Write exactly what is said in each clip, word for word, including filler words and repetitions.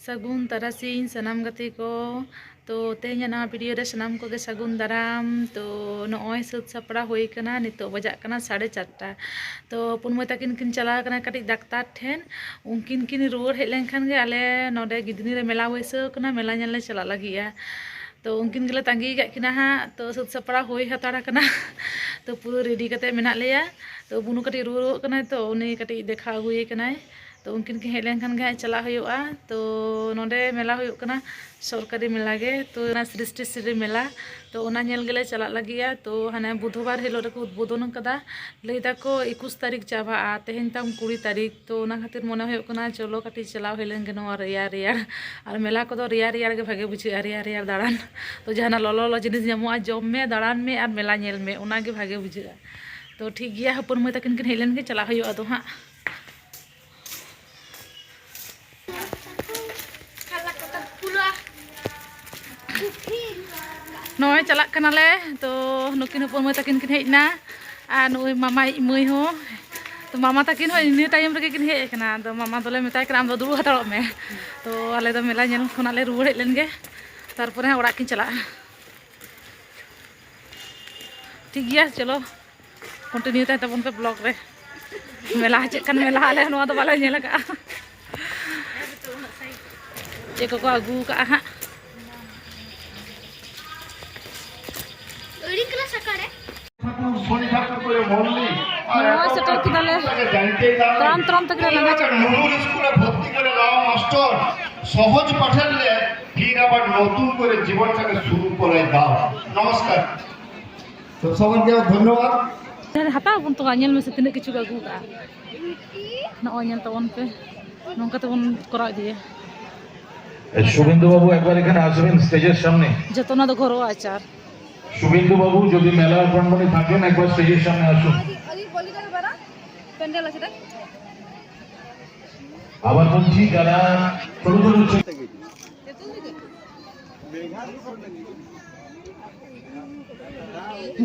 ᱥᱟᱹᱜᱩᱱ ᱛᱟᱨᱟᱥᱤᱧ ᱥᱟᱱᱟᱢ ᱜᱟᱛᱮ ᱠᱚ᱾ ᱛᱚ, ᱛᱮᱦᱮᱧᱟᱜ ᱱᱚᱣᱟ video ᱨᱮ ᱥᱟᱱᱟᱢ ᱠᱚᱜᱮ ᱥᱟᱹᱜᱩᱱ ᱫᱟᱨᱟᱢ᱾ ᱛᱚ, ᱱᱚᱜᱼᱚᱭ ᱥᱟᱹᱛ ᱥᱟᱯᱲᱟᱣ ᱦᱩᱭ ᱠᱟᱱᱟ, ᱱᱤᱛᱚᱜ ᱵᱟᱡᱟᱜ ᱠᱟᱱᱟ ᱥᱟᱲᱮ ᱪᱟᱨᱴᱟ᱾ ᱛᱚ, ᱦᱚᱯᱚᱱ ᱢᱟᱹᱭ ᱛᱟᱹᱠᱤᱱ ᱠᱤᱱ ᱪᱟᱞᱟᱣ ᱠᱟᱱᱟ ᱠᱟᱹᱴᱤᱡ ᱰᱟᱠᱛᱟᱨ ᱴᱷᱮᱱ, ᱩᱱᱠᱤᱱ ᱠᱤᱱ ᱨᱩᱣᱟᱹᱲ ᱦᱮᱡ ᱞᱮᱱᱠᱷᱟᱱ ᱜᱮ ᱟᱞᱮ ᱱᱚᱰᱮ ᱜᱤᱫᱽᱱᱤ ᱨᱮ ᱢᱮᱞᱟ ᱵᱟᱹᱭᱥᱟᱹᱣ ᱠᱟᱱᱟ, ᱢᱮᱞᱟ ᱧᱮᱞ ᱞᱮ ᱪᱟᱞᱟᱜ ᱞᱟᱹᱜᱤᱫᱼᱟ᱾ ᱛᱚ, ᱩᱱᱠᱤᱱ ᱜᱮᱞᱮ ᱛᱟᱺᱜᱤ ᱠᱟᱜ ᱠᱤᱱᱟ ᱦᱟᱸᱜ᱾ ᱛᱚ, ᱥᱟᱹᱛ ᱥᱟᱯᱲᱟᱣ ᱦᱩᱭ ᱦᱟᱛᱟᱲ ᱠᱟᱱᱟ᱾ ᱛᱚ, ᱯᱩᱨᱟᱹ ready ᱠᱟᱛᱮ ᱢᱮᱱᱟᱜ ᱞᱮᱭᱟ᱾ ᱛᱚ, ᱵᱩᱱᱩ ᱠᱟᱹᱴᱤᱡ ᱨᱩᱣᱟᱹ ᱨᱩᱣᱟᱹᱜ ᱠᱟᱱᱟᱭ, ᱛᱚ ᱩᱱᱤ ᱠᱟᱹᱴᱤᱡ ᱫᱮᱠᱷᱟ ᱟᱹᱜᱩᱭᱮ ᱠᱟᱱᱟᱭ᱾ ᱛᱚ, ᱩᱱᱠᱤᱱ ᱠᱤᱱ ᱦᱮᱡ ᱞᱮᱱᱠᱷᱟᱱ ᱜᱮ ᱦᱟᱸᱜ ᱪᱟᱞᱟᱜ ᱦᱩᱭᱩᱜᱼᱟ᱾ ᱛᱚ, ᱱᱚᱰᱮ ᱢᱮᱞᱟ ᱦᱩᱭᱩᱜ ᱠᱟᱱᱟ, ᱥᱚᱨᱠᱟᱨᱤ ᱢᱮᱞᱟ ᱜᱮ᱾ ᱛᱚ, ᱚᱱᱟ ᱥᱨᱤᱥᱴᱤ ᱥᱨᱤ ᱢᱮᱞᱟ, ᱛᱚ ᱚᱱᱟ ᱧᱮᱞ ᱜᱮᱞᱮ ᱪᱟᱞᱟᱜ ᱞᱟᱹᱜᱤᱫᱼᱟ᱾ ᱛᱚ, ᱦᱟᱱᱮ ᱵᱩᱫᱷᱵᱟᱨ ᱦᱤᱞᱳᱜ ᱨᱮᱠᱚ ᱩᱫᱵᱳᱫᱚᱱ ᱠᱟᱫᱟ, ᱞᱟᱹᱭ ᱫᱟᱠᱚ ᱮᱠᱩᱥ ᱛᱟᱹᱨᱤᱠᱷ ᱪᱟᱵᱟᱜᱼᱟ, ᱛᱮᱦᱮᱧ ᱛᱟᱢ ᱠᱩᱲᱤ ᱛᱟᱹᱨᱤᱠᱷ᱾ ᱛᱚ, ᱚᱱᱟ ᱠᱷᱟᱹᱛᱤᱨ ᱢᱚᱱᱮ ᱦᱩᱭᱩᱜ ᱠᱟᱱᱟ ᱪᱚᱞᱚ ᱠᱟᱹᱴᱤᱡ ᱪᱟᱞᱟᱣ ᱦᱩᱭ ᱞᱮᱱ ᱜᱮ ᱱᱚᱣᱟ ᱨᱮᱭᱟᱲ ᱨᱮᱭᱟᱲ, ᱟᱨ ᱢᱮᱞᱟ ᱠᱚᱫᱚ ᱨᱮᱭᱟᱲ ᱨᱮᱭᱟᱲ ᱜᱮ ᱵᱷᱟᱜᱮ ᱵᱩᱡᱷᱟᱹᱜᱼᱟ, ᱨᱮᱭᱟᱲ ᱨᱮᱭᱟᱲ ᱫᱟᱬᱟᱱ᱾ ᱛᱚ, ᱡᱟᱦᱟᱱᱟᱜ ᱞᱚᱞᱚ ᱞᱚᱞᱚ ᱡᱤᱱᱤᱥ ᱧᱟᱢᱚᱜᱼᱟ, ᱡᱚᱢ ᱢᱮ, ᱫᱟᱬᱟᱱ ᱢᱮ ᱟᱨ ᱢᱮᱞᱟ ᱧᱮᱞ ᱢᱮ, ᱚᱱᱟᱜᱮ ᱵᱷᱟᱜᱮ ᱵᱩᱡᱷᱟᱹᱜᱼᱟ᱾ ᱛᱚ, ᱴᱷᱤᱠ ᱜᱮᱭᱟ, ᱦᱚᱯᱚᱱ ᱢᱟᱹᱭ ᱛᱟᱹᱠᱤᱱ ᱠᱤᱱ ᱦᱮᱡ ᱞᱮᱱ ᱜᱮ ᱪᱟᱞᱟᱜ ᱦᱩᱭᱩᱜᱼᱟ ᱟᱫᱚ ᱦᱟᱸᱜ᱾ ᱱᱚᱜᱼᱚᱭ ᱪᱟᱞᱟᱜ ᱠᱟᱱᱟᱞᱮ᱾ ᱛᱚ, ᱱᱩᱠᱤᱱ ᱦᱚᱯᱚᱱ ᱢᱟᱹᱭ ᱛᱟᱹᱠᱤᱱ ᱠᱤᱱ ᱦᱮᱡ ᱮᱱᱟ, ᱟᱨ ᱱᱩᱭ ᱢᱟᱢᱟᱭᱤᱡ ᱢᱟᱹᱭ ᱦᱚᱸ᱾ ᱛᱚ, ᱢᱟᱢᱟ ᱛᱟᱹᱠᱤᱱ ᱦᱚᱸ ᱤᱱᱟᱹ ᱛᱟᱭᱚᱢ ᱨᱮᱜᱮ ᱠᱤᱱ ᱦᱮᱡ ᱟᱠᱟᱱᱟ᱾ ᱟᱫᱚ ᱢᱟᱢᱟ ᱫᱚᱞᱮ ᱢᱮᱛᱟᱭ ᱠᱟᱱᱟ, "ᱟᱢ ᱫᱚ ᱫᱩᱲᱩᱵ ᱦᱟᱛᱟᱲᱚᱜ ᱢᱮ᱾" ᱛᱚ, ᱟᱞᱮ ᱫᱚ ᱢᱮᱞᱟ ᱧᱮᱞ ᱠᱷᱚᱱᱟᱜ ᱞᱮ ᱨᱩᱣᱟᱹᱲ ᱦᱮᱡ ᱞᱮᱱ ᱜᱮ, ᱛᱟᱨᱯᱚᱨᱮ ᱦᱟᱸᱜ ᱚᱲᱟᱜ ᱠᱤᱱ ᱪᱟᱞᱟᱜᱼᱟ᱾ ᱴᱷᱤᱠ ᱜᱮᱭᱟ, ᱪᱚᱞᱚ, continue ᱛᱟᱦᱮᱱ ᱛᱟᱵᱚᱱ ᱯᱮ vlog ᱨᱮ᱾ ᱢᱮᱞᱟ ᱪᱮᱫ ᱠᱟᱱ ᱢᱮᱞᱟ, ᱟᱞᱮ ᱱᱚᱣᱟ ᱫᱚ ᱵᱟᱞᱮ ᱧᱮᱞ ᱟᱠᱟᱫᱼᱟ᱾ ᱪᱮᱫ ᱠᱚᱠᱚ ᱟᱹᱜᱩ ᱟᱠᱟᱫᱼᱟ ᱦᱟᱸᱜ᱾ ᱱᱚᱜᱼᱚᱭ ᱥᱮᱴᱮᱨ ᱠᱮᱫᱟᱞᱮ᱾ ᱛᱟᱲᱟᱢ ᱛᱟᱲᱟᱢ ᱛᱮᱜᱮ ᱞᱮ ᱞᱟᱸᱜᱟ ᱪᱟᱵᱟᱭᱮᱱᱟ᱾ নুরুল স্কুলে ভর্তি করে দেওয়া মাস্টার, সহজ পাঠের লে ফির আবার নতুন করে জীবনটাকে শুরু করে দাও। নমস্কার। তো সবাইকে ধন্যবাদ। ᱦᱟᱛᱟᱣ ᱟᱵᱚᱱ ᱛᱚ, ᱧᱮᱞ ᱢᱮᱥᱮ ᱛᱤᱱᱟᱹᱜ ᱠᱤᱪᱷᱩ ᱠᱚ ᱟᱹᱜᱩ ᱠᱟᱜᱼᱟ᱾ ᱱᱚᱜᱼᱚᱭ ᱧᱮᱞ ᱛᱟᱵᱚᱱ ᱯᱮ, ᱱᱚᱝᱠᱟ ᱛᱮᱵᱚᱱ ᱠᱚᱨᱟᱣ ᱤᱫᱤᱭᱟ᱾ শুভেন্দু বাবু একবার এখানে আসবেন স্টেজের সামনে। যত না তো ঘরোয়া আচার। শুভেন্দু বাবু যদি মেলা প্রাঙ্গণে থাকেন, একবার স্টেজের সামনে আসুন। প্যান্ডেল আছে, দেখ। আবার বলছি, যারা ছোট ছোট ছেলে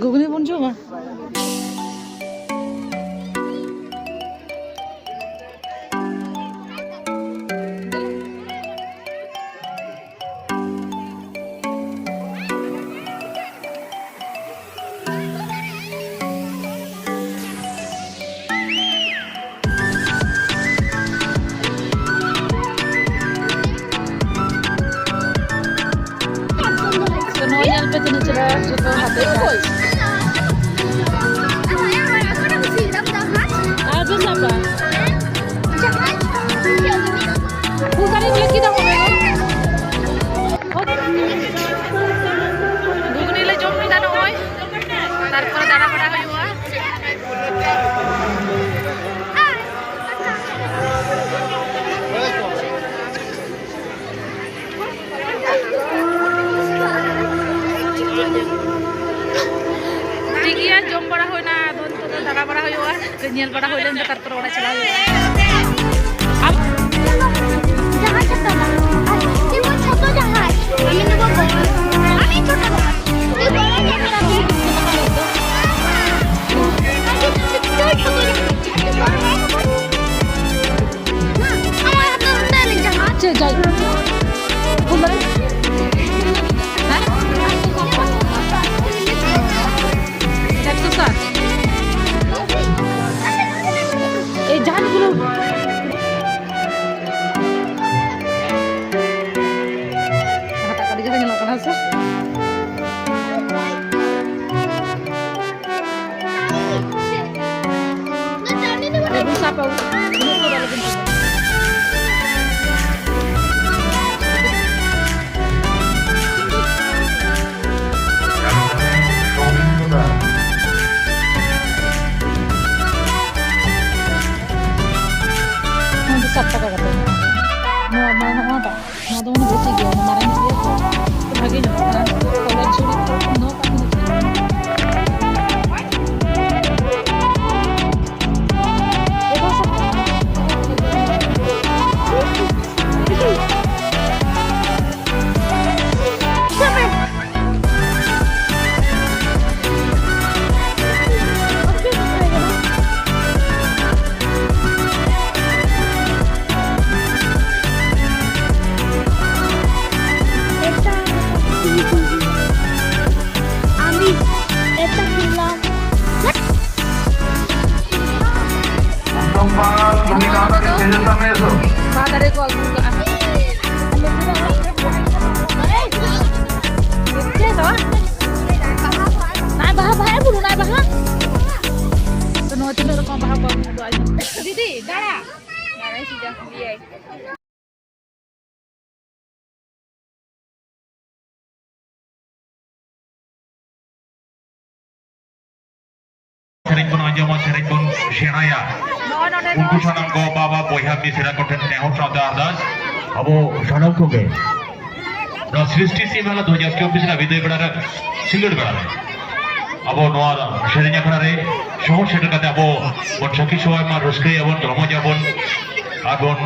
ঘুগনি বন জমা। ᱛᱤᱱᱟᱹᱜ ᱪᱮᱦᱨᱟ ᱡᱚᱛᱚ ᱦᱟᱛᱮ ᱠᱚ᱾ ᱟᱨ ᱵᱟᱹᱧ ᱥᱟᱵᱟ᱾ ᱚᱱᱠᱟᱱᱤᱧ ᱞᱟᱹᱜᱤᱫ ᱫᱚ᱾ ᱜᱷᱩᱜᱽᱱᱤ ᱞᱮ ᱡᱚᱢ ᱠᱮᱫᱟ ᱱᱚᱜᱼᱚᱭ, ᱛᱟᱨᱯᱚᱨ ᱫᱟᱬᱟ ᱵᱟᱲᱟ ᱦᱩᱭᱩᱜᱼᱟ᱾ ᱴᱷᱤᱠ ᱜᱮᱭᱟ, ᱡᱚᱢ ᱵᱟᱲᱟ ᱦᱩᱭᱱᱟ, ᱟᱫᱚ ᱱᱤᱛᱚᱜ ᱫᱚ ᱫᱟᱬᱟ ᱵᱟᱲᱟ ᱦᱩᱭᱩᱜᱼᱟ᱾ ᱠᱟᱹᱡ ᱧᱮᱞ ᱵᱟᱲᱟ ᱦᱩᱭ ᱞᱮᱱ ᱜᱮ, ᱛᱟᱨᱯᱚᱨᱮ ᱚᱲᱟᱜ ᱪᱟᱞᱟᱣ ᱦᱩᱭᱩᱜᱼᱟ᱾ ᱟᱢ ᱡᱟᱦᱟᱡᱽ ᱪᱟᱞᱟᱜ, ᱟᱨ ᱪᱮᱫ ᱠᱚ ᱪᱷᱳᱴᱳ ᱡᱟᱦᱟᱡᱽ, ᱟᱢ ᱫᱚ ᱵᱚᱲ, ᱟᱢ ᱪᱷᱳᱴᱳ ᱡᱟᱦᱟᱡᱽ, ᱛᱩᱭ ᱵᱚᱲ ᱡᱟᱦᱟᱡᱽ, ᱟᱢ ᱫᱚ ᱪᱷᱳᱴᱳ ᱡᱟᱦᱟᱡᱽ᱾ ᱪᱮᱫ ᱡᱟᱭᱜᱟ? ᱦᱮᱸ? ᱪᱟᱨᱥᱚ ᱥᱟᱛ᱾ ᱮ, ᱡᱟᱦᱟᱸ ᱜᱩᱞᱳ᱾ ᱦᱟᱛᱟᱜ ᱠᱟᱹᱴᱤᱡ ᱡᱟᱦᱟᱸ ᱧᱮᱞᱚᱜ ᱠᱟᱱᱟ ᱥᱮ? ᱟᱞᱚᱵᱚᱱ ᱥᱟᱵᱟ, ᱩᱱᱟᱹᱜ ᱫᱚ ᱟᱞᱚᱵᱚᱱ ᱥᱟᱵᱟ᱾ ᱱᱚᱣᱟ ᱫᱚ ᱥᱟᱛ ᱴᱟᱠᱟ ᱠᱟᱛᱮ᱾ ᱱᱚᱣᱟ, ᱱᱚᱣᱟ, ᱱᱚᱣᱟᱴᱟᱜ᱾ ᱱᱚᱣᱟ ᱫᱚ ᱢᱟᱱᱮ ᱵᱮᱥᱤ ᱜᱮᱭᱟ, ᱢᱟᱨᱟᱝ ᱜᱮᱭᱟ ᱛᱚ᱾ ᱵᱷᱟᱜᱮ ᱧᱚᱜ ᱠᱟᱱᱟ᱾ ᱠᱚᱞᱮᱡᱽ ᱡᱩᱲᱤ ᱠᱚ ᱫᱚᱦᱚ ᱠᱟᱜ ᱠᱟᱱᱟ᱾ ᱫᱟᱬᱟ᱾ ᱫᱟᱬᱟᱭ ᱥᱤᱡᱚᱱ ᱠᱩᱞᱤᱭᱟᱭ᱾ ᱥᱮᱨᱮᱧ ᱵᱚᱱ ᱟᱸᱡᱚᱢᱟ, ᱥᱮᱨᱮᱧ ᱵᱚᱱ ᱥᱮᱬᱟᱭᱟ᱾ ᱱᱚᱜᱼᱚᱭ ᱱᱚᱰᱮ ᱫᱚ ᱩᱱᱠᱩ ᱥᱟᱱᱟᱢ ᱜᱚ ᱵᱟᱵᱟ ᱵᱚᱭᱦᱟ ᱢᱤᱥᱨᱟ ᱠᱚᱴᱷᱮᱱ ᱱᱮᱦᱚᱨ ᱥᱟᱶᱛᱮ ᱟᱨᱫᱟᱥ᱾ ᱟᱵᱚ ᱥᱟᱱᱟᱢ ᱠᱚᱜᱮ ᱱᱚᱣᱟ ᱥᱨᱤᱥᱴᱤ ᱥᱤ ᱢᱮᱞᱟ ᱫᱩ ᱦᱟᱡᱟᱨ ᱪᱚᱵᱵᱤᱥ ᱨᱮᱱᱟᱜ ᱵᱤᱫᱟᱹᱭ ᱵᱮᱲᱟ ᱨᱮ, ᱥᱤᱸᱜᱟᱹᱲ ᱵᱮᱲᱟ ᱨᱮ ᱟᱵᱚ ᱱᱚᱣᱟ ᱥᱮᱨᱮᱧ ᱟᱠᱷᱲᱟ ᱨᱮ ᱥᱚᱦᱚᱨ ᱥᱮᱴᱮᱨ ᱠᱟᱛᱮ ᱟᱵᱚ ᱵᱚᱱ ᱥᱟᱹᱠᱷᱤ ᱥᱚᱵᱷᱟᱭ ᱢᱟ, ᱨᱟᱹᱥᱠᱟᱹᱭ ᱟᱵᱚᱱ, ᱨᱚᱢᱚᱡᱽ ᱟᱵᱚᱱ ᱟᱨ ᱵᱚᱱ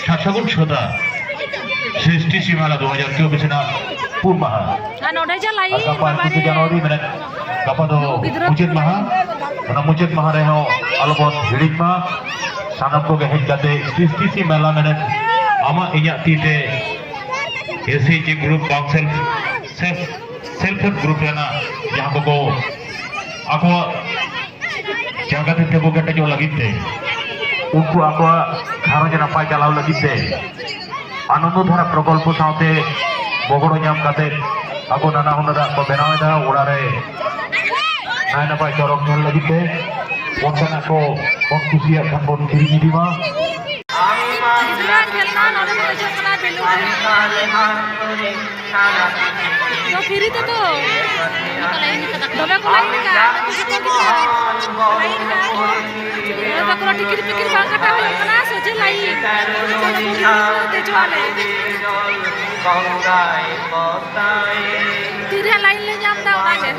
ᱥᱟᱨ ᱥᱟᱹᱜᱩᱱ ᱥᱟᱹᱛᱟ ᱥᱨᱤᱥᱴᱤ ᱥᱤ ᱢᱮᱞᱟ ᱫᱩ ᱦᱟᱡᱟᱨ ᱪᱚᱵᱵᱤᱥ ᱨᱮᱱᱟᱜ ᱯᱩᱱ ᱢᱟᱦᱟ᱾ ᱟᱨ ᱱᱚᱰᱮ ᱡᱟ ᱞᱟᱭᱤᱱ ᱟᱨ ᱜᱟᱯᱟ ᱵᱟᱵᱟ ᱮᱠᱩᱥᱮ ᱨᱮ᱾ ᱡᱟᱱᱩᱣᱟᱨᱤ ᱢᱮᱱᱮᱫ ᱜᱟᱯᱟ ᱫᱚ ᱱᱩᱠᱩ ᱜᱤᱫᱽᱨᱟᱹ ᱢᱩᱪᱟᱹᱫ ᱠᱚ ᱢᱟᱦᱟ᱾ ᱞᱟᱹᱭ ᱠᱟᱫᱟ᱾ ᱚᱱᱟ ᱢᱩᱪᱟᱹᱫ ᱢᱟᱦᱟ ᱨᱮᱦᱚᱸ ᱟᱞᱚᱵᱚᱱ ᱦᱤᱲᱤᱧ ᱢᱟ᱾ ᱥᱟᱱᱟᱢ ᱠᱚᱜᱮ ᱦᱮᱡ ᱠᱟᱛᱮ ᱥᱨᱤᱥᱴᱤ ᱥᱤ ᱢᱮᱞᱟ ᱢᱮᱱᱮᱫ ᱟᱢᱟᱜ ᱤᱧᱟᱹᱜ ᱛᱤ ᱛᱮ ᱮᱥ ᱮᱭᱤᱪ ᱡᱤ ᱜᱨᱩᱯ ᱵᱟᱝ self, self, self help group ᱨᱮᱱᱟᱜ ᱡᱟᱦᱟᱸ ᱠᱚᱠᱚ ᱟᱠᱚᱣᱟᱜ ᱡᱟᱸᱜᱟ ᱛᱮ ᱛᱤᱸᱜᱩ ᱠᱮᱴᱮᱡᱚᱜ ᱞᱟᱹᱜᱤᱫ ᱛᱮ, ᱩᱱᱠᱩ ᱟᱠᱚᱣᱟᱜ ᱜᱷᱟᱨᱚᱸᱡᱽ ᱱᱟᱯᱟᱭ ᱪᱟᱞᱟᱣ ᱞᱟᱹᱜᱤᱫ ᱛᱮ ᱟᱱᱚᱱᱫᱚ ᱫᱷᱟᱨᱟ ᱯᱨᱚᱠᱚᱞᱯᱚ ᱥᱟᱶᱛᱮ ᱜᱚᱜᱚᱲᱚ ᱧᱟᱢ ᱠᱟᱛᱮ ᱟᱠᱚ ᱱᱟᱱᱟ ᱦᱩᱱᱟᱹᱨᱟᱜ ᱠᱚ ᱵᱮᱱᱟᱣ ᱮᱫᱟ᱾ ᱚᱲᱟᱜ ᱨᱮ ᱱᱟᱭ ᱱᱟᱯᱟᱭ ᱪᱚᱨᱚᱠ ᱧᱮᱞ ᱞᱟᱹᱜᱤᱫ ᱛᱮ ᱚᱱᱠᱟᱱᱟᱜ ᱠᱚ ᱵᱚᱱ ᱠᱩᱥᱤᱭᱟᱜ ᱠᱷᱟᱱ ᱵᱚᱱ ᱠᱤᱨᱤᱧ ᱤᱫᱤ ᱢᱟ᱾ ᱜᱤᱫᱽᱨᱟᱹ ᱠᱷᱮᱞᱱᱟ ᱱᱚᱰᱮ ᱫᱚ ᱦᱤᱡᱩᱜ ᱠᱟᱱᱟ ᱵᱮᱞᱩᱱ ᱨᱮ᱾ ᱫᱚ ᱯᱷᱤᱨᱤ ᱛᱮᱫᱚ᱾ ᱫᱚᱢᱮ ᱠᱚ ᱞᱟᱭᱤᱱ ᱠᱟᱱᱟ, ᱱᱩᱠᱩ ᱡᱚᱛᱚ ᱜᱤᱫᱽᱨᱟᱹ᱾ ᱞᱟᱭᱤᱱ ᱠᱟᱱᱟ ᱠᱚ᱾ ᱱᱚᱰᱮ ᱫᱚ ᱠᱳᱱᱳ ᱴᱤᱠᱤᱴ ᱯᱷᱤᱠᱤᱴ ᱵᱟᱝ ᱠᱟᱴᱟᱣ ᱦᱩᱭᱩᱜ ᱠᱟᱱᱟ, ᱥᱚᱡᱷᱮ ᱞᱟᱭᱤᱱ᱾ ᱫᱮᱡᱚᱜ ᱟᱞᱮ᱾ ᱛᱤᱨᱮ ᱞᱟᱭᱤᱱ ᱞᱮ ᱧᱟᱢ ᱮᱫᱟ ᱚᱱᱟᱜᱮ᱾